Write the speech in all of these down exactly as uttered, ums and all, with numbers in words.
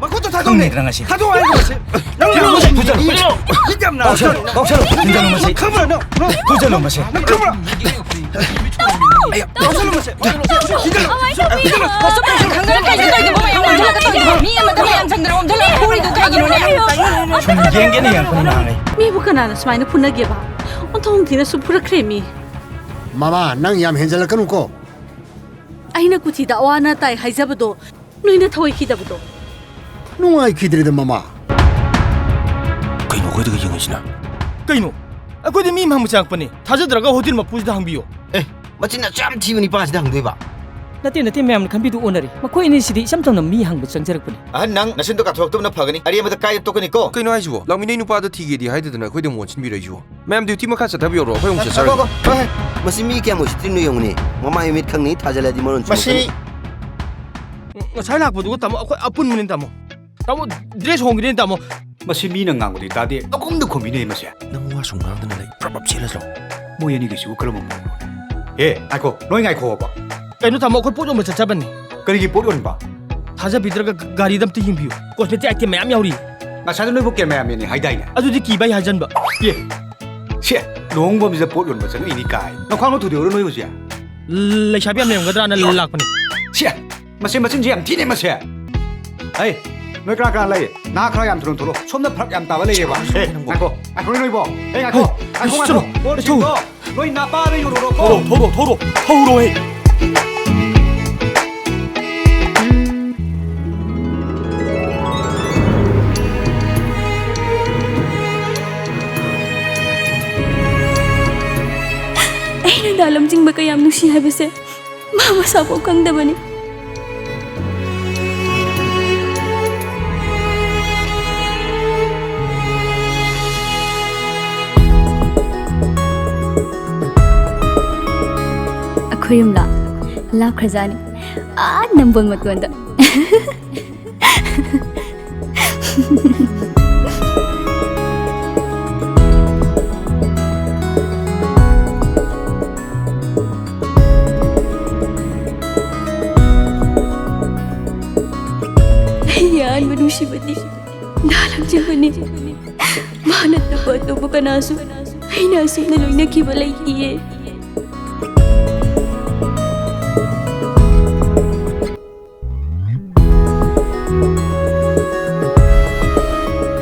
ꯃꯈꯨꯠꯇꯣ ꯊꯥꯗꯣꯛꯅꯦ꯫ ꯈꯪꯉꯤꯗ꯭ꯔꯥ ꯉꯁꯤ? ꯊꯥꯗꯣꯛꯑꯣ ꯍꯥꯏꯔꯒ ꯃꯁꯤ꯫ ꯅꯪ ꯌꯥꯝ ꯃꯁꯤ ꯐꯨꯖꯜꯂꯨ꯫ ꯃꯤꯠ ꯌꯥꯝ ꯅꯥꯔꯦ꯫ ꯀꯥꯎꯁꯜꯂꯨ, ꯀꯥꯎꯁꯜꯂꯨ, ꯐꯨꯖꯜꯂꯨ ꯃꯁꯤ꯫ ꯅꯪ ꯈꯪꯕ꯭ꯔꯥ ꯅꯪ? ꯐꯨꯖꯜꯂꯨ ꯃꯁꯤ꯫ ꯅꯪ ꯈꯪꯕ꯭ꯔꯥ? ꯀꯥꯎꯁꯜꯂꯨ ꯃꯁꯤ꯫ ꯐꯨꯖꯜꯂꯨ꯫ ꯐꯨꯖꯜꯂꯨ꯫ ꯃꯤ ꯑꯃꯗ ꯃꯌꯥꯝ ꯆꯪꯗꯅ ꯑꯣꯟꯁꯤꯜꯂꯒ ꯐꯨꯔꯤꯗꯨ ꯀꯩꯒꯤꯅꯣꯅꯦ? ꯁꯨꯝ ꯌꯦꯡꯒꯦꯅ ꯌꯦꯡꯉꯛꯄꯅꯤ ꯅꯍꯥꯟꯉꯩ꯫ ꯃꯤꯕꯨ ꯀꯅꯥꯅ ꯁꯨꯃꯥꯏꯅ ꯐꯨꯅꯒꯦꯕ? ꯑꯣꯟꯊꯣꯛ ꯊꯤꯅꯁꯨ ꯐꯨꯔꯛꯈ꯭ꯔꯦ ꯃꯤ꯫ ꯃꯃꯥ, ꯅꯪ ꯌꯥꯝ ꯍꯦꯟꯖꯜꯂꯛꯀꯅꯨꯀꯣ꯫ ꯑꯩꯅ ꯀꯨꯊꯤꯗ ꯑꯋꯥ ꯑꯅꯥ ꯇꯥꯏ ꯍꯥꯏꯖꯕꯗꯣ ꯅꯣꯏꯅ ꯊꯧꯑꯣꯏꯈꯤꯗꯕꯗꯣ꯫ ꯅꯨꯡꯉꯥꯏꯈꯤꯗ꯭ꯔꯦꯗ, ꯃꯃꯥ꯫ ꯀꯩꯅꯣ ꯑꯩꯈꯣꯏꯗꯒ ꯌꯦꯡꯉꯤꯁꯤꯅ? ꯀꯩꯅꯣ? ꯑꯩꯈꯣꯏꯗꯤ ꯃꯤ ꯍꯪꯕ ꯆꯪꯉꯛꯄꯅꯦ꯫ ꯊꯥꯖꯗ꯭ꯔꯒ ꯍꯣꯇꯦꯜ ꯃꯄꯨꯁꯤꯗ ꯍꯪꯕꯤꯌꯣ꯫ ꯑꯦ, ꯃꯆꯤꯟ ꯑꯁꯨꯛ ꯌꯥꯝ ꯊꯤꯕ ꯅꯤꯄꯥꯁꯤꯗ ꯍꯪꯗꯣꯏꯕ? ꯅꯠꯇꯦ, ꯅꯠꯇꯦ, ꯃꯌꯥꯝꯅ ꯈꯟꯕꯤꯗꯨ ꯑꯣꯟꯅꯔꯦ꯫ ꯃꯈꯣꯏ ꯑꯅꯤꯁꯤꯗꯤ ꯏꯆꯝ ꯆꯝꯅ ꯃꯤ ꯍꯪꯕ ꯆꯪꯖꯔꯛꯄꯅꯤ꯫ ꯑꯍꯟ, ꯅꯪ ꯅꯁꯤꯟꯗꯣ ꯀꯥꯊꯣꯛꯇꯕꯅ ꯐꯒꯅꯤ꯫ ꯑꯔꯦꯝꯕꯗ ꯀꯥꯏꯗ ꯇꯣꯛꯀꯅꯤꯀꯣ? ꯀꯩꯅꯣ ꯍꯥꯏꯁꯤꯕꯣ? ꯂꯥꯛꯃꯤꯟꯅꯩ ꯅꯨꯄꯥꯗꯣ ꯊꯤꯒꯦꯗꯤ ꯍꯥꯏꯗꯗꯅ ꯑꯩꯈꯣꯏꯗ ꯑꯃꯨꯛ ꯑꯣꯟꯁꯤꯟꯕꯤꯔꯛꯏꯁꯤꯕꯣ? ꯃꯌꯥꯝ ꯗ꯭ꯌꯨꯇꯤ ꯃꯈꯥ ꯆꯠꯊꯕꯤꯔꯣ, ꯑꯩꯈꯣꯏ ꯑꯃꯨꯛ ꯆꯠꯆꯔꯒꯦ꯫ ꯉꯥꯏꯈꯣ, ꯉꯥꯏꯈꯣ, ꯉꯥꯏꯈꯣ꯫ ꯃꯁꯤ ꯃꯤ ꯀꯌꯥꯝ ꯎꯁꯤꯠꯇ꯭ꯔꯤꯅꯣ ꯌꯦꯡꯉꯨꯅꯦ꯫ ꯃꯃꯥꯏ ꯃꯤꯠ ꯈꯪꯅꯤ, ꯊꯥꯖꯜꯂꯗꯤ ꯃꯔꯣꯟ ꯃꯁꯤ ꯆꯨꯝꯃꯛꯀꯅꯤ꯫ ꯉꯁꯥꯏ ꯂꯥꯛꯄꯗꯨꯒ ꯇꯥꯃꯣ, ꯑꯩꯈꯣꯏ ꯑꯄꯨꯟꯕꯅꯤ ꯇꯥꯃꯣ꯫ ꯇꯥꯃꯣ, ꯗ꯭ꯔꯦꯁ ꯍꯣꯡꯈꯤꯗꯣꯏꯅꯤ ꯇꯥꯃꯣ꯫ ꯃꯁꯤ ꯃꯤꯅ ꯉꯥꯡꯕꯗꯤ ꯇꯥꯗꯦ, ꯄꯪꯈꯨꯝꯗ ꯈꯨꯝꯃꯤꯅꯦ ꯃꯁꯦ꯫ ꯅꯪ ꯋꯥ ꯁꯨꯝ ꯉꯥꯡꯗꯅ ꯂꯩ, ꯄ꯭ꯔꯞ ꯄ꯭ꯔꯞ ꯆꯦꯜꯂꯁꯤ ꯂꯥꯎ꯫ ꯃꯣꯏ ꯑꯅꯤꯒꯤꯁꯤꯕꯨ ꯀꯔꯝꯕ ꯃꯑꯣꯡꯅꯣ? ꯑꯦ, ꯉꯥꯏꯈꯣ, ꯅꯣꯏ ꯉꯥꯏꯈꯣꯕ꯫ ꯀꯩꯅꯣ ꯇꯥꯃꯣ, ꯑꯩꯈꯣꯏ ꯄꯣꯠ ꯌꯣꯟꯕ ꯆꯠꯆꯕꯅꯤ꯫ ꯀꯔꯤꯒꯤ ꯄꯣꯠ ꯌꯣꯟꯕ? ꯊꯥꯖꯕꯤꯗ꯭ꯔꯒ ꯒꯥꯔꯤꯗ ꯑꯝꯇ ꯌꯦꯡꯕꯤꯌꯨ, cosmetic item ꯃꯌꯥꯝ ꯌꯥꯎꯔꯤ꯫ ꯉꯁꯥꯏꯗꯣ ꯅꯣꯏꯕꯨ cameraman ꯅꯤ ꯍꯥꯏꯗꯥꯏꯅꯦ? ꯑꯗꯨꯗꯤ ꯀꯤꯕ ꯑꯩ ꯍꯥꯏꯖꯟꯕ꯫ ꯑꯦ, ꯁꯦ, ꯂꯨꯍꯣꯡꯐꯝꯁꯤꯗ ꯄꯣꯠ ꯌꯣꯟꯕ ꯆꯪꯉꯛꯏꯅꯤ ꯀꯥꯏ꯫ ꯅꯈ꯭ꯋꯥꯡꯗꯣ ꯊꯨꯗꯦꯛꯎꯔꯣ ꯅꯣꯏ ꯍꯧꯖꯤꯛ? ꯂꯩꯁꯥꯕꯤ ꯌꯥꯝ ꯂꯩꯔꯝꯒꯗ꯭ꯔꯥꯅ ꯂꯥꯛꯄꯅꯤ꯫ ꯁꯦ, ꯃꯁꯤ ꯃꯆꯤꯟꯁꯤ ꯌꯥꯝ ꯊꯤꯅꯦ ꯃꯁꯦ꯫ ꯍꯩ, ꯅꯣꯏ ꯀꯅꯥ ꯀꯅꯥ ꯂꯩ? ꯅꯍꯥ ꯈꯔ ꯌꯥꯝ ꯊꯨꯅ ꯊꯣꯛꯂꯛꯑꯣ꯫ ꯁꯣꯝꯗ ꯐꯔꯛ ꯌꯥꯝ ꯇꯥꯕ ꯂꯩꯔꯦꯕ꯫ ꯑꯦ, ꯉꯥꯏꯈꯣ, ꯉꯥꯏꯈꯣ ꯅꯣꯏꯕꯣ꯫ ꯑꯦ, ꯉꯥꯏꯈꯣ, ꯍꯩ, ꯉꯥꯏꯈꯣ, ꯉꯥꯏꯈꯣ꯫ ꯆꯠꯂꯣ꯫ ꯄꯣꯠꯁꯤꯡꯗꯣ ꯂꯣꯏ ꯅꯄꯥꯗ ꯌꯣꯜꯂꯨꯔꯣꯀꯣ꯫ ꯊꯧꯔꯣ, ꯊꯧꯔꯣ, ꯊꯧꯔꯣ, ꯊꯧꯔꯣꯍꯦ꯫ ꯑꯩꯅ ꯗꯥ ꯂꯝꯖꯤꯡꯕ ꯀꯌꯥꯝ ꯅꯨꯡꯁꯤ ꯍꯥꯏꯕꯁꯦ ꯃꯥ ꯃꯁꯥꯐꯥꯎ ꯈꯪꯗꯕꯅꯤ꯫ ꯑꯩꯈꯣꯏ ꯌꯨꯝꯂꯥ? ꯂꯥꯞꯈ꯭ꯔꯖꯥꯠꯅꯤ꯫ ꯑꯥ, ꯅꯝꯕꯣꯜ ꯃꯇꯣꯟꯗ꯫ ꯌꯥ, ꯑꯩꯕꯨ ꯅꯨꯡꯁꯤꯕꯗꯤ ꯅꯍꯥꯟ ꯂꯥꯛꯆꯕꯅꯤ꯫ ꯃꯥ ꯅꯠꯇꯕ ꯑꯇꯣꯞꯄ ꯀꯅꯥꯁꯨ ꯑꯩꯅ ꯑꯁꯨꯝꯅ ꯂꯣꯏꯅꯈꯤꯕ ꯂꯩꯇꯤꯌꯦ꯫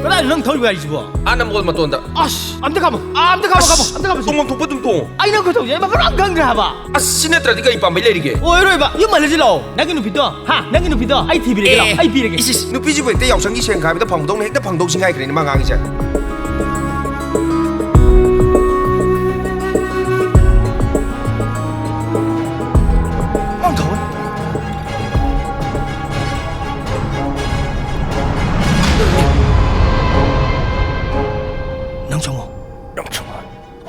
ꯀꯗꯥꯏꯗ ꯅꯪ ꯊꯧꯔꯤꯕ ꯒꯥꯔꯤꯁꯤꯕꯣ? ꯑꯥ ꯅꯝꯕꯣꯜ ꯃꯇꯣꯟꯗ꯫ ꯑꯁ, ꯑꯝꯇ ꯈꯥꯝꯃꯣ꯫ ꯑꯥ, ꯑꯝꯇ ꯈꯥꯝꯃꯣ, ꯈꯥꯝꯃꯣ, ꯑꯝꯇ ꯈꯥꯝꯃꯣ꯫ ꯇꯣꯡꯐꯝ ꯊꯣꯛꯄ ꯑꯗꯨꯝ ꯇꯣꯡꯉꯣ꯫ ꯑꯩ ꯅꯪ ꯈꯨꯊꯧꯁꯦ ꯑꯩ ꯃꯈꯜ ꯑꯃ ꯈꯪꯗ꯭ꯔꯦ ꯍꯥꯏꯕ꯫ ꯑꯁ, ꯁꯤ ꯅꯠꯇ꯭ꯔꯗꯤ ꯀꯩ ꯄꯥꯝꯕꯩ ꯂꯩꯔꯤꯒꯦ? ꯑꯣꯏꯔꯣꯏꯕ꯫ ꯌꯨꯝ ꯍꯜꯂꯁꯤ ꯂꯥꯛꯑꯣ꯫ ꯅꯪꯒꯤ ꯅꯨꯄꯤꯗꯣ, ꯍꯥ? ꯅꯪꯒꯤ ꯅꯨꯄꯤꯗꯣ ꯑꯩ ꯊꯤꯕꯤꯔꯒꯦ ꯂꯥꯛꯑꯣ꯫ ꯑꯦ, ꯑꯩ ꯄꯤꯔꯒꯦ꯫ ꯏꯁ, ꯏꯁ, ꯅꯨꯄꯤꯁꯤꯕꯨ ꯍꯦꯛꯇ ꯌꯥꯎꯁꯪꯒꯤ ꯁꯦꯟ ꯈꯥꯏꯕꯗ ꯐꯪꯕꯗꯧꯅ ꯍꯦꯛꯇ ꯐꯪꯗꯧꯁꯤ ꯉꯥꯏꯈ꯭ꯔꯦꯅꯦ ꯃꯥ ꯉꯥꯡꯉꯤꯁꯦ꯫ ꯅꯪ ꯊꯧꯋꯦ꯫ ꯅꯪ ꯆꯪꯉꯣ꯫ ꯅꯪ ꯆꯪꯉꯣ꯫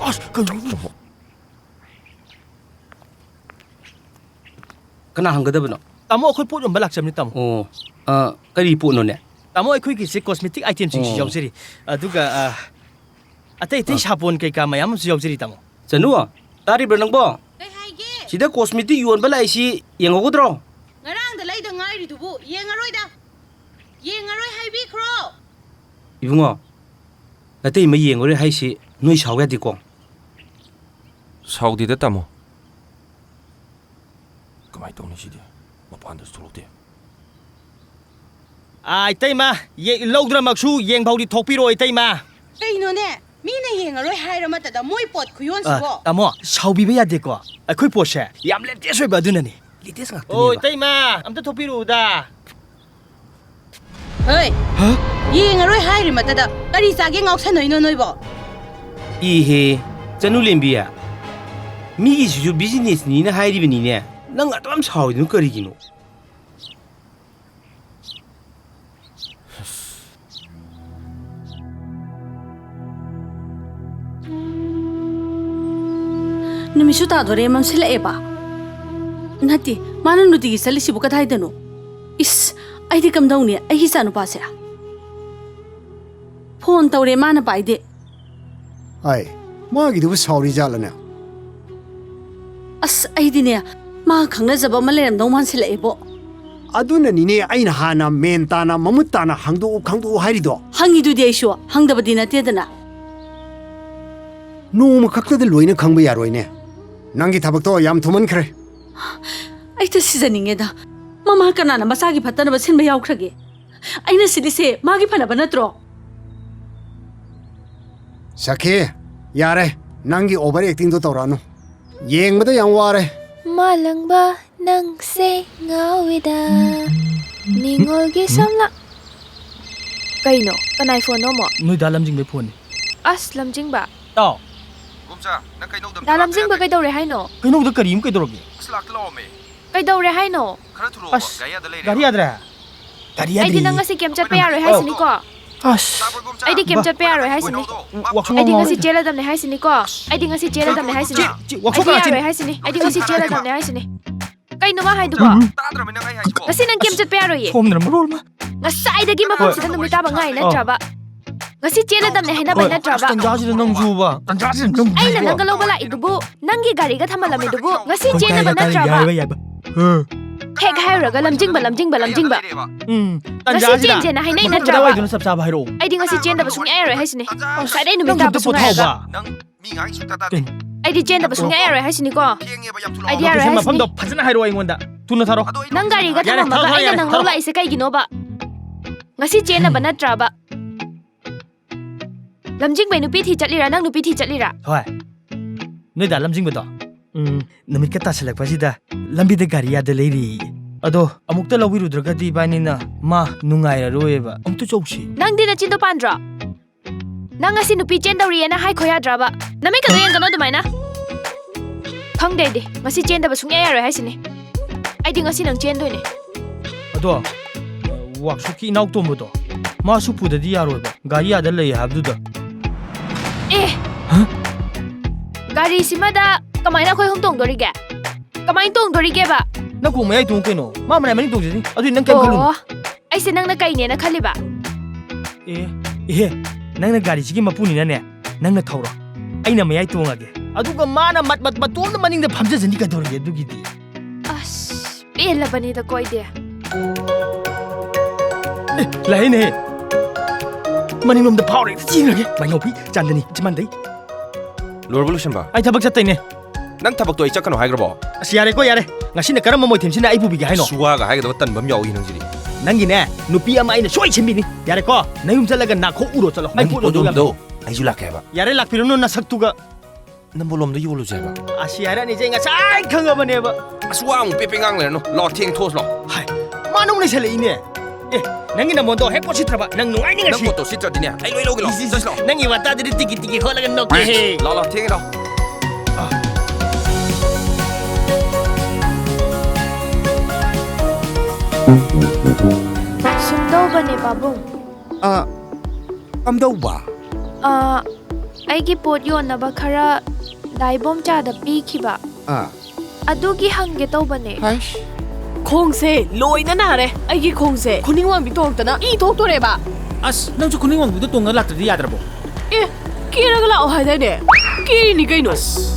ꯑꯁ, ꯀꯩꯅꯣ? ꯀꯅꯥ ꯍꯪꯒꯗꯕꯅꯣ? ꯇꯥꯃꯣ, ꯑꯩꯈꯣꯏ ꯄꯣꯠ ꯌꯣꯟꯕ ꯂꯥꯛꯆꯕꯅꯤ, ꯇꯥꯃꯣ꯫ ꯑꯣ, ꯑ, ꯀꯔꯤ ꯄꯣꯠꯅꯣꯅꯦ? ꯇꯥꯃꯣ, ꯑꯩꯈꯣꯏꯒꯤꯁꯦ cosmetic itemꯁꯤꯡꯁꯨ ꯑꯣ꯫ ꯌꯥꯎꯖꯔꯤ꯫ ꯑꯗꯨꯒ, ꯑ, ꯑꯇꯩ ꯑꯇꯩ ꯑ꯫ ꯁꯥꯄꯣꯟ ꯀꯩꯀꯥ ꯃꯌꯥꯝ ꯑꯃꯁꯨ ꯌꯥꯎꯖꯔꯤ, ꯇꯥꯃꯣ꯫ ꯆꯅꯨ, ꯇꯥꯔꯤꯕ꯭ꯔꯥ ꯅꯪꯕꯣ? ꯀꯩ ꯍꯥꯏꯒꯦ? ꯁꯤꯗ cosmetic ꯌꯣꯟꯕ ꯂꯥꯛꯏꯁꯤ ꯌꯦꯡꯍꯧꯒꯗ꯭ꯔꯣ? ꯉꯔꯥꯡꯗ ꯂꯩꯗ ꯉꯥꯏꯔꯤꯗꯨꯕꯨ ꯌꯦꯡꯉꯔꯣꯏꯗ꯫ ꯌꯦꯡꯉꯔꯣꯏ ꯍꯥꯏꯕꯤꯈ꯭ꯔꯣ꯫ ꯏꯕꯨꯡꯉꯣ, ꯅꯇꯩꯃ ꯌꯦꯡꯉꯔꯣꯏ ꯍꯥꯏꯁꯤ ꯅꯣꯏ ꯁꯥꯎ ꯌꯥꯗꯦꯀꯣ꯫ ꯁꯥꯎꯗꯦꯗ, ꯇꯥꯃꯣ꯫ ꯀꯃꯥꯏ ꯇꯧꯅꯤ ꯁꯤꯗꯤ? ꯃꯄꯥꯟꯗꯁꯨ ꯊꯣꯛꯂꯛꯇꯦ꯫ ꯑꯥ, ꯏꯇꯩꯃ, ꯌꯦ-, ꯂꯧꯗ꯭ꯔꯃꯛꯁꯨ ꯌꯦꯡꯐꯥꯎꯗꯤ ꯊꯣꯛꯄꯤꯔꯛꯑꯣ, ꯏꯇꯩꯃ꯫ ꯀꯩꯅꯣꯅꯦ? ꯃꯤꯅ ꯌꯦꯡꯉꯔꯣꯏ ꯍꯥꯏꯔ ꯃꯇꯗ ꯃꯣꯏ ꯄꯣꯠ ꯈꯨꯌꯣꯟꯁꯤꯕꯣ? ꯑ, ꯇꯥꯃꯣ, ꯁꯥꯎꯕꯤꯕ ꯌꯥꯗꯦꯀꯣ꯫ ꯑꯩꯈꯣꯏ ꯄꯣꯠꯁꯦ ꯌꯥꯝ latest ꯑꯣꯏꯕ ꯑꯗꯨꯅꯅꯦ꯫ Latest ꯉꯥꯛꯇꯅꯦꯕ꯫ ꯑꯣ, ꯏꯇꯩꯃ, ꯑꯝꯇ ꯊꯣꯛꯄꯤꯔꯛꯎꯗ꯫ ꯍꯣꯏ꯫ ꯍꯥ? ꯌꯦꯡꯉꯔꯣꯏ ꯍꯥꯏꯔꯤ ꯃꯇꯗ ꯀꯔꯤ ꯆꯥꯒꯦ ꯉꯥꯎꯁꯟꯅꯩꯅꯣ ꯅꯣꯏꯕꯣ? ꯏꯍꯦ, ꯆꯅꯨ ꯂꯦꯝꯕꯤ, ꯃꯤꯒꯤꯁꯤꯁꯨ businessꯅꯤꯅ ꯍꯥꯏꯔꯤꯕꯅꯤꯅꯦ, ꯅꯪ ꯑꯗꯨꯛ ꯌꯥꯝ ꯁꯥꯎꯔꯤꯗꯨꯅ ꯀꯔꯤꯒꯤꯅꯣ? ꯅꯨꯃꯤꯠꯁꯨ ꯇꯥꯗꯣꯔꯦ, ꯃꯝꯁꯤꯜꯂꯛꯑꯦꯕ꯫ ꯅꯠꯇꯦ, ꯃꯥꯅ ꯅꯨꯡꯇꯤꯒꯤ ꯆꯠꯂꯤꯁꯤꯕꯨ ꯀꯗꯥꯏꯗꯅꯣ? ꯏꯁ, ꯑꯩꯗꯤ ꯀꯝꯗꯧꯅꯤ, ꯑꯩꯒꯤ ꯏꯆꯥꯅꯨꯄꯥꯁꯦ? ꯐꯣꯟ ꯇꯧꯔꯦ, ꯃꯥꯅ ꯄꯥꯏꯗꯦ꯫ ꯍꯥꯏ, ꯃꯥꯒꯤꯗꯨꯕꯨ ꯁꯥꯎꯔꯤ ꯖꯥꯠꯂꯅꯦ? ꯑꯁ, ꯑꯩꯗꯤꯅꯦ, ꯃꯥ ꯈꯪꯅꯖꯕ ꯑꯃ ꯂꯩꯔꯝꯗꯧ ꯃꯥꯟꯁꯤꯜꯂꯛꯑꯦꯕꯣ꯫ ꯑꯗꯨꯅꯅꯤꯅꯦ ꯑꯩꯅ ꯍꯥꯟꯅ ꯃꯦꯟ ꯇꯥꯅ, ꯃꯃꯨꯠ ꯇꯥꯅ ꯍꯪꯗꯣꯛꯎ, ꯈꯪꯗꯣꯛꯎ ꯍꯥꯏꯔꯤꯗꯣ꯫ ꯍꯪꯉꯤꯗꯨꯗꯤ ꯑꯩꯁꯨ, ꯍꯪꯗꯕꯗꯤ ꯅꯠꯇꯦꯗꯅ꯫ ꯅꯣꯡꯃ ꯈꯛꯇꯗ ꯂꯣꯏꯅ ꯈꯪꯕ ꯌꯥꯔꯣꯏꯅꯦ꯫ ꯅꯪꯒꯤ ꯊꯕꯛꯇꯣ ꯌꯥꯝ ꯊꯨꯃꯟꯈ꯭ꯔꯦ꯫ ꯑꯩ ꯁꯤꯖꯅꯤꯡꯉꯦꯗ꯫ ꯃꯃꯥ ꯀꯅꯥꯅ ꯃꯆꯥꯒꯤ ꯐꯠꯇꯅꯕ ꯁꯤꯟꯕ ꯌꯥꯎꯈ꯭ꯔꯒꯦ? ꯑꯩꯅ ꯁꯤꯜꯂꯤꯁꯦ ꯃꯥꯒꯤ ꯐꯅꯕ ꯅꯠꯇ꯭ꯔꯣ? ꯁꯈꯤ, ꯌꯥꯔꯦ, ꯅꯪꯒꯤ ꯑꯣꯚꯔ ꯑꯦꯛꯇꯤꯡꯗꯣ ꯇꯧꯔꯛꯑꯅꯨ꯫ ꯌꯦꯡꯕꯗ ꯌꯥꯝ ꯋꯥꯔꯦ꯫ ꯃꯥꯂꯪꯕ ꯅꯪꯁꯦ ꯉꯥꯎꯋꯤꯗ꯫ ꯅꯤꯡꯉꯣꯜꯒꯤ ꯁꯝꯂꯥꯡ꯫ ꯀꯩꯅꯣ? ꯀꯅꯥꯏ ꯐꯣꯟꯅꯣ ꯑꯃꯨꯛ? ꯅꯣꯏ ꯗꯥ ꯂꯝꯖꯤꯡꯕꯩ ꯐꯣꯟꯅꯤ꯫ ꯑꯁ, ꯂꯝꯖꯤꯡꯕ꯫ ꯇꯥꯎ꯫ ꯕꯣꯝꯆꯥ, ꯅꯪ ꯀꯩꯗꯧꯗꯕꯅꯣ? ꯗꯥ ꯂꯝꯖꯤꯡꯕ ꯀꯩꯗꯧꯔꯦ ꯍꯥꯏꯅꯣ? ꯀꯩꯅꯣꯗ ꯀꯔꯤ ꯑꯃꯨꯛ ꯀꯩꯗꯧꯔꯒꯦ? ꯑꯁ, ꯂꯥꯛꯇ ꯂꯥꯛꯑꯣꯃꯦ꯫ ꯀꯩꯗꯧꯔꯦ ꯍꯥꯏꯅꯣ? ꯈꯔ ꯊꯨꯔꯛꯑꯣ, ꯑꯁ, ꯒꯥꯔꯤ ꯑꯥꯗ ꯂꯩꯔꯦ꯫ ꯒꯥꯔꯤ ꯌꯥꯗ꯭ꯔꯦ꯫ ꯒꯥꯔꯤ ꯑꯩꯗꯤ ꯌꯥꯗ꯭ꯔꯦ꯫ ꯅꯪ ꯉꯁꯤ ꯀꯦꯝ ꯆꯠꯄ ꯌꯥꯔꯣꯏ ꯍꯥꯏꯁꯤꯅꯤꯀꯣ꯫ ꯑꯁ꯫ ꯇꯥꯕ꯭ꯔꯣ, ꯕꯣꯝꯆꯥ? ꯑꯩꯗꯤ ꯀꯦꯝ ꯆꯠꯄ ꯌꯥꯔꯣꯏ ꯍꯥꯏꯁꯤꯅꯤꯀꯣ꯫ ꯕꯥ, ꯋꯥꯛꯁꯣꯞ ꯑꯩꯗꯤ ꯉꯥꯡꯉꯣ꯫ ꯉꯁꯤ ꯆꯦꯜꯂꯗꯕꯅꯦ ꯍꯥꯏꯁꯤꯅꯤꯀꯣ꯫ ꯑꯩꯗꯤ ꯉꯁꯤ ꯆꯦꯜꯂꯗꯕꯅꯦ ꯍꯥꯏꯁꯤꯅꯤ꯫ ꯆꯦ, ꯆꯦ, ꯋꯥꯛꯁꯣꯞ ꯑꯩꯗꯤ ꯀꯅꯥ ꯆꯦꯜꯂꯤ? ꯌꯥꯔꯣꯏ ꯍꯥꯏꯁꯤꯅꯤ꯫ ꯑꯩꯗꯤ ꯉꯁꯤ ꯆꯦꯜꯂꯗꯕꯅꯦ ꯍꯥꯏꯁꯤꯅꯤ꯫ ꯀꯩꯅꯣ ꯃꯥ ꯍꯥꯏꯗꯨꯕꯣ? ꯎꯝ꯫ ꯇꯥꯗ꯭ꯔꯕꯅꯦ ꯅꯪ ꯑꯩ ꯍꯥꯏꯁꯤꯕꯣ꯫ ꯉꯁꯤ ꯅꯪ ꯀꯦꯝ ꯆꯠꯄ ꯌꯥꯔꯣꯏꯌꯦ꯫ ꯁꯣꯝꯗꯅ ꯃꯔꯣꯜ ꯑꯃ꯫ ꯉꯁꯥꯏꯗꯒꯤ ꯃꯐꯝꯁꯤꯗ ꯍꯣꯏ꯫ ꯅꯨꯃꯤꯠ ꯇꯥꯕ ꯉꯥꯏ ꯅꯠꯇ꯭ꯔꯕ? ꯉꯁꯤ ꯆꯦꯜꯂꯗꯕꯅꯦ ꯍꯥꯏꯅꯕ ꯍꯣꯏ꯫ ꯅꯠꯇ꯭ꯔꯕ? ꯑꯁ, ꯇꯟꯖꯥꯁꯤꯗ ꯅꯪꯁꯨꯕ꯫ ꯇꯟꯖꯥꯁꯤꯗ ꯅꯪꯁꯨ ꯑꯩꯅ ꯍꯥꯏꯕ꯫ ꯅꯪꯒ ꯂꯧꯕ ꯂꯥꯛꯏꯗꯨꯕꯨ ꯅꯪꯒꯤ ꯒꯥꯔꯤꯒ ꯊꯝꯃꯜꯂꯝꯃꯤꯗꯨꯕꯨ ꯉꯁꯤ ꯆꯦꯟꯅꯕ ꯅꯠꯇ꯭ꯔꯕ? ꯌꯥꯏꯕ, ꯌꯥꯏꯕ꯫ ꯍꯦꯛ ꯍꯥꯏꯔꯨꯔꯒ ꯂꯝꯖꯤꯡꯕ, ꯂꯝꯖꯤꯡꯕ, ꯂꯝꯖꯤꯡꯕ꯫ ꯎꯝ, ꯉꯁꯤ ꯇꯟꯖꯥꯁꯤꯗ꯫ ꯆꯦꯟꯁꯦꯅ ꯍꯥꯏꯅꯩ ꯃꯐꯝ ꯅꯠꯇ꯭ꯔꯕ? ꯀꯗꯥꯏꯋꯥꯏꯗꯅꯣ ꯆꯞ ꯆꯥꯕ ꯍꯥꯏꯔꯛꯑꯣ꯫ ꯑꯩꯗꯤ ꯉꯁꯤ ꯆꯦꯟꯗꯕ ꯁꯨꯡꯌꯥ ꯌꯥꯔꯣꯏ ꯍꯥꯏꯁꯤꯅꯤ꯫ ꯑꯁ, ꯉꯁꯥꯏꯗꯩ ꯅꯨꯃꯤꯠ ꯅꯪꯁꯨ ꯇꯥꯕ ꯑꯝꯇ ꯁꯨꯡꯌꯥ ꯌꯥꯔꯒ꯫ ꯄꯣꯊꯥꯎꯕ꯫ ꯀꯩꯅꯣ? ꯑꯩꯗꯤ ꯆꯦꯟꯗꯕ ꯁꯨꯡꯌꯥ ꯌꯥꯔꯣꯏ ꯍꯥꯏꯁꯤꯅꯤꯀꯣ꯫ ꯑꯩꯗꯤ ꯌꯥꯔꯣꯏ ꯂꯣꯀꯦꯁꯟ ꯍꯥꯏꯁꯤꯅꯤ꯫ ꯃꯐꯝꯗꯣ ꯐꯖꯅ ꯍꯥꯏꯔꯛꯑꯣ ꯑꯩꯉꯣꯟꯗ꯫ ꯊꯨꯅ ꯊꯥꯔꯛꯑꯣ꯫ ꯅꯪ ꯒꯥꯔꯤꯒ ꯌꯥꯔꯦ, ꯊꯝꯃꯝꯃꯒ ꯊꯥꯔꯛꯑꯣ, ꯑꯩꯅ ꯌꯥꯔꯦ, ꯅꯪ ꯂꯧ ꯊꯥꯔꯛꯑꯣ꯫ ꯂꯥꯛꯏꯁꯦ ꯀꯩꯒꯤꯅꯣꯕ? ꯉꯁꯤ ꯆꯦꯟꯅꯕ ꯅꯠꯇ꯭ꯔꯕ? ꯂꯝꯖꯤꯡꯕꯩ ꯅꯨꯄꯤ ꯊꯤ ꯆꯠꯂꯤꯔꯥ? ꯅꯪ ꯅꯨꯄꯤ ꯊꯤ ꯆꯠꯂꯤꯔꯥ? ꯍꯣꯏ꯫ ꯅꯣꯏ ꯗꯥ ꯂꯝꯖꯤꯡꯕꯗꯣ? ꯎꯝ, ꯅꯨꯃꯤꯠꯀ ꯇꯥꯁꯜꯂꯛꯄꯁꯤꯗ ꯂꯝꯕꯤꯗ ꯒꯥꯔꯤ ꯌꯥꯗ ꯂꯩꯔꯤ꯫ ꯑꯗꯣ ꯑꯃꯨꯛꯇ ꯂꯧꯕꯤꯔꯨꯗ꯭ꯔꯒꯗꯤ ꯏꯕꯥꯅꯤꯅ ꯃꯥ ꯅꯨꯡꯉꯥꯏꯔꯔꯣꯏꯕ꯫ ꯑꯃꯨꯛꯇ ꯆꯧꯁꯤ꯫ ꯅꯪꯗꯤ ꯅꯆꯤꯟꯗꯣ ꯄꯥꯟꯗ꯭ꯔꯣ? ꯅꯪ ꯉꯁꯤ ꯅꯨꯄꯤ ꯆꯦꯟꯗꯧꯔꯤꯌꯦꯅ ꯍꯥꯏꯈꯣ ꯌꯥꯗ꯭ꯔꯕ? ꯅꯃꯤꯠꯀꯗꯣ ꯌꯦꯡꯒꯅꯣ ꯑꯗꯨꯃꯥꯏꯅ꯫ ꯈꯪꯗꯦ ꯑꯩꯗꯤ꯫ ꯉꯁꯤ ꯆꯦꯟꯗꯕ ꯁꯨꯡꯌꯥ ꯌꯥꯔꯣꯏ ꯍꯥꯏꯁꯤꯅꯤ꯫ ꯑꯩꯗꯤ ꯉꯁꯤ ꯅꯪ ꯆꯦꯟꯗꯣꯏꯅꯦ꯫ ꯑꯗꯣ, ꯋꯥꯛꯁꯣꯞꯀꯤ ꯏꯅꯥꯎ ꯇꯣꯝꯕꯗꯣ, ꯃꯥꯁꯨ ꯄꯨꯗꯗꯤ ꯌꯥꯔꯣꯏꯕ, ꯒꯥꯔꯤ ꯑꯥꯗ ꯂꯩ ꯍꯥꯏꯕꯗꯨꯗ꯫ ꯑꯦ! ꯍꯥ? ꯒꯥꯔꯤꯁꯤꯃꯗ ꯀꯃꯥꯏꯅ ꯑꯩꯈꯣꯏ ꯑꯍꯨꯝ ꯇꯣꯡꯗꯣꯔꯤꯒꯦ? ꯀꯃꯥꯏꯅ ꯇꯣꯡꯗꯣꯔꯤꯒꯦꯕ? ꯅꯪ ꯀꯣꯛ ꯃꯌꯥꯏ ꯇꯣꯡꯉꯨ ꯀꯩꯅꯣ, ꯃꯥ ꯃꯅꯥꯏ ꯃꯅꯤꯡ ꯇꯣꯡꯖꯅꯤ, ꯑꯗꯨꯗꯤ ꯅꯪ ꯀꯩꯝ ꯈꯜꯂꯨꯅꯨ꯫ ꯑꯣ, ꯑꯩꯁꯦ ꯅꯪꯅ ꯀꯩꯅꯦꯅ ꯈꯜꯂꯤꯕ? ꯑꯦ, ꯏꯍꯦ, ꯅꯪꯅ ꯒꯥꯔꯤꯁꯤꯒꯤ ꯃꯄꯨꯅꯤꯅꯅꯦ, ꯅꯪꯅ ꯊꯧꯔꯣ, ꯑꯩꯅ ꯃꯌꯥꯏ ꯇꯣꯡꯉꯒꯦ, ꯑꯗꯨꯒ ꯃꯥꯅ ꯃꯠ-, ꯃꯠ-, ꯃꯇꯣꯝꯗ ꯃꯅꯤꯡꯗ ꯐꯝꯖꯖꯅꯤ ꯀꯩꯗꯧꯔꯒꯦ ꯑꯗꯨꯒꯤꯗꯤ? ꯑꯁ, ꯄꯦꯜꯂꯕꯅꯤꯗꯀꯣ ꯑꯩꯗꯤ꯫ ꯑꯦ, ꯂꯥꯛꯏꯅꯦꯍꯦ꯫ ꯃꯅꯤꯡꯂꯣꯝꯗ ꯐꯥꯎꯔꯦ, ꯆꯦꯟꯈ꯭ꯔꯒꯦ꯫ ꯃꯥꯏꯅꯧꯕꯤ, ꯆꯥꯟꯗꯅꯤ, ꯆꯤꯃꯥꯟꯗꯩ꯫ ꯂꯣꯏꯔꯕ ꯂꯣꯏꯁꯟꯕ? ꯑꯩ ꯊꯕꯛ ꯆꯠꯇꯣꯏꯅꯦ꯫ ꯅꯪ ꯊꯕꯛꯇꯣ ꯑꯩ ꯆꯠꯀꯅꯣ ꯍꯥꯏꯈ꯭ꯔꯕꯣ? ꯑꯁ, ꯌꯥꯔꯦꯀꯣ, ꯌꯥꯔꯦ꯫ ꯉꯁꯤꯅ ꯀꯔꯝꯕ ꯃꯣꯏꯊꯦꯝꯁꯤꯅ ꯑꯩ ꯄꯨꯕꯤꯒꯦ ꯍꯥꯏꯅꯣ? ꯁꯨꯋꯥꯒ ꯍꯥꯏꯒꯗꯕ ꯇꯟꯕ ꯑꯃ ꯌꯥꯎꯏ ꯅꯪꯁꯤꯗꯤ꯫ ꯅꯪꯒꯤꯅꯦ, ꯅꯨꯄꯤ ꯑꯃ ꯑꯩꯅ ꯁꯣꯏ ꯁꯤꯟꯕꯤꯅꯤ꯫ ꯌꯥꯔꯦꯀꯣ? ꯅꯌꯨꯝ ꯆꯠꯂꯒ ꯅꯥꯈꯣꯛ ꯎꯔꯣ ꯆꯠꯂꯣ꯫ ꯑꯩ ꯅꯪ ꯄꯣꯠ ꯌꯣꯟꯐꯝꯗꯣ ꯌꯣꯟꯐꯝꯗꯣ ꯑꯩꯁꯨ ꯂꯥꯛꯀꯦ ꯍꯥꯏꯕ꯫ ꯌꯥꯔꯦ, ꯂꯥꯛꯄꯤꯔꯨꯅꯨ ꯅꯁꯛꯇꯨꯒ꯫ ꯅꯝꯕꯣꯜꯂꯣꯝꯗ ꯌꯣꯜꯂꯨꯁꯦ ꯍꯥꯏꯕ꯫ ꯑꯁꯤ ꯍꯥꯏꯔꯛꯑꯅꯤꯁꯦ ꯑꯩ ꯉꯁꯥꯏ ꯈꯪꯉꯕꯅꯦꯕ꯫ ꯑꯁ, ꯋꯥ ꯑꯃꯨꯛ ꯄꯦꯠ ꯄꯦꯠ ꯉꯥꯡ ꯂꯩꯔꯅꯨ꯫ ꯂꯥꯛꯑꯣ, ꯊꯦꯡ ꯊꯣꯛꯑꯁꯤ ꯂꯥꯛꯑꯣ꯫ ꯍꯥꯏ, ꯃꯥꯅ ꯑꯃꯨꯛ ꯂꯩꯁꯜꯂꯛꯏꯅꯦ꯫ ꯑꯦ, ꯅꯪꯒꯤ ꯅꯝꯕꯣꯜꯗꯣ ꯍꯦꯛ ꯄꯣꯠ ꯁꯤꯠꯇ꯭ꯔꯕ, ꯅꯪ ꯅꯨꯡꯉꯥꯏꯅꯤ ꯅꯪ ꯉꯁꯤ꯫ ꯄꯣꯠꯇꯣ ꯁꯤꯠꯇ꯭ꯔꯗꯤꯅꯦ, ꯑꯩ ꯂꯣꯏ ꯂꯧꯒꯦ ꯂꯥꯛꯑꯣ꯫ ꯏꯁ, ꯏꯁ, ꯆꯠꯁꯤ ꯂꯥꯛꯑꯣ꯫ ꯅꯪꯒꯤ ꯋꯥꯇꯥꯗꯨꯗꯤ ꯇꯤꯀꯤ ꯇꯤꯀꯤ ꯈꯣꯠꯂꯒ ꯅꯣꯛꯀꯦꯍꯦ꯫ ꯂꯥꯛꯑꯣ, ꯂꯥꯛꯑꯣ, ꯊꯦꯡꯉꯦ ꯂꯥꯛꯑꯣ꯫ ꯁꯨꯝꯗꯧꯕꯅꯦ, ꯄꯥꯕꯨꯡ꯫ ꯑ, ꯀꯝꯗꯧꯕ? ꯑ, ꯑꯩꯒꯤ ꯄꯣꯠ ꯌꯣꯟꯅꯕ ꯈꯔ ꯗꯥ ꯏꯕꯣꯝꯆꯥꯗ ꯄꯤꯈꯤꯕ꯫ ꯑ꯫ ꯑꯗꯨꯒꯤ ꯍꯪꯒꯦ ꯇꯧꯕꯅꯦ꯫ ꯍꯩꯁ꯫ ꯈꯣꯡꯁꯦ ꯂꯣꯏꯅ ꯅꯥꯔꯦ꯫ ꯑꯩꯒꯤ ꯈꯣꯡꯁꯦ ꯈꯨꯅꯤꯡ ꯋꯥꯡꯕꯤ ꯇꯣꯡꯉꯛꯇꯅ ꯏ ꯊꯣꯛꯇꯣꯔꯦꯕ꯫ ꯑꯁ, ꯅꯪꯁꯨ ꯈꯨꯅꯤꯡ ꯋꯥꯡꯕꯤꯗꯣ ꯇꯣꯡꯉ ꯂꯥꯛꯇ꯭ꯔꯗꯤ ꯌꯥꯗ꯭ꯔꯕꯣ? ꯑꯦ, ꯀꯦꯔꯒ ꯂꯥꯛꯑꯣ ꯍꯥꯏꯗꯥꯏꯅꯦ? ꯀꯦꯔꯤꯅꯤ ꯀꯩꯅꯣ꯫ ꯑꯁ,